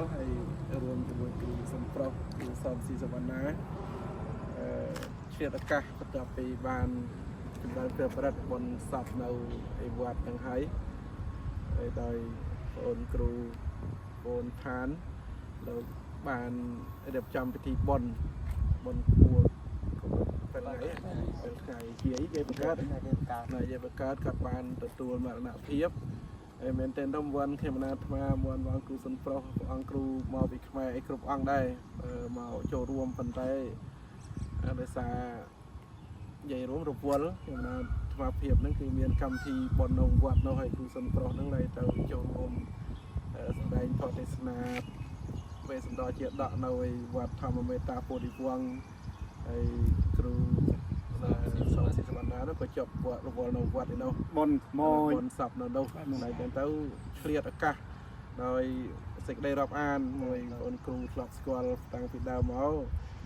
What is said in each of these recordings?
ល់ហើយរួមជាមួយគ្រូសំប្រុសគ្រូសំស៊ីសវណ្ណាអឺឆ្លៀតឱកាសបន្ទាប់ពីបានចម្រើនព្រះប្រិទ្ធបុណ្យសពនៅឯវត្តទាំងហើយហើយដោយបងអូនគ្រូបងអូនឋានលោកបានរៀបចំពិធីបុណ្យបុណ្យខួបគ្រប់ពេលថ្ងៃពេលថ្ងៃជាអីគេបង្កើត នៅកើត នៅយាយបង្កើតក៏បានទទួលមរណភាពហើយមែនទែនទៅវ័នខេមនាអាត្មាវ័នវងគ្រូសុនប្រុសព្រះអង្គគ្រូមកពីខ្មែរអីគ្រប់អង្គដែរមកចូលរួមប៉ុន្តែដោយសារនិយាយរួមរវល់ខេមនាអាត្មាភាពហ្នឹងគឺមានកម្មវិធីបុណ្យនៅវត្តនោះហើយគ្រូសុនប្រុសហ្នឹងឡើយទៅចូលរួមសម្ដែងធម៌ទេសនាវេសន្តរជាដកនៅឯវត្តធម្មមេត្តាពោធិវង្សហើយគ្រូសូមសិទ្ធិបណ្ណានោះក៏ជាប់វត្តរវល់នៅវត្តឯនោះ បុណ្យក្មួយ បុណ្យសពនៅនោះហើយចឹងទៅឆ្លៀតឱកាសដោយសេចក្តីរាប់អានមួយបងគ្រូធ្លាប់ស្គាល់តាំងពីដើមមក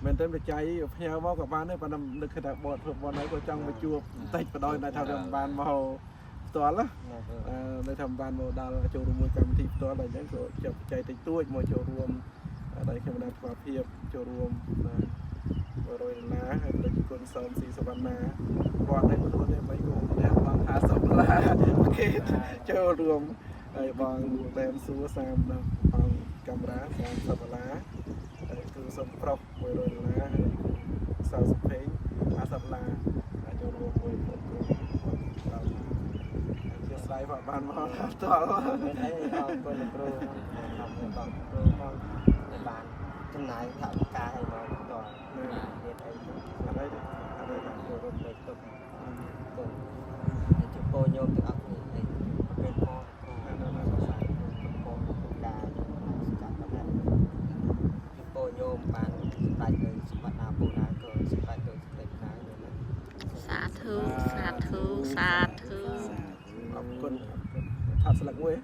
មែនទែនបច្ច័យផ្ញើមកក៏បានដែរប៉ុន្តែនឹកឃើញថាបតធ្វើបនហើយក៏ចង់មកជួបបន្តិចបដ ாய் តែថាវាមិនបានមកផ្ទាល់ណានៅថាមិនបានមកដល់ចូលរួមមួយកម្មវិធីផ្ទាល់ដល់អញ្ចឹងក៏ចាប់បច្ច័យតិចតួចមកចូលរួមដោយខ្ញុំបានស្មារភាពចូលរួមបាទ100ដុល្លារហើយប្រជាជនសោមស៊ីសវណ្ណាវត្តឯខ្លួននេះមិនគង់ម្នាក់បង50ដុល្លារអូខេចូលរួមហើយបងតែមសួរ30ដល់បងកាមេរ៉ា30ដុល្លារហើយគឺសុំប្រុស100ដុល្លារហើយសៅសុភេង50ដុល្លារហើយចូលរួមមួយបងគ្រូដល់ជាស្រ័យផងបានមកផ្ទាល់ មានអីអរគុណលោកគ្រូខ្ញុំបងគ្រូផងដែលបានចំណាយថវិកាឲ្យមកដល់មានអី អត់អីទេអត់អីទេ ចូលរួមលើកទុកគុណហើយចំពោះញោមទាំងអស់គ្នាហើយប្រគេនពរគ្រូសាធុពរពុកាសច្ចៈបណ្ឌិតចំពោះញោមបានសម្រេចនៅសម្បត្តិណាពូណាក៏សម្រេចដោយសេចក្តីណាញោមណា សាធុសាធុសាធុ អរគុណអរគុណថតស្លឹកមួយ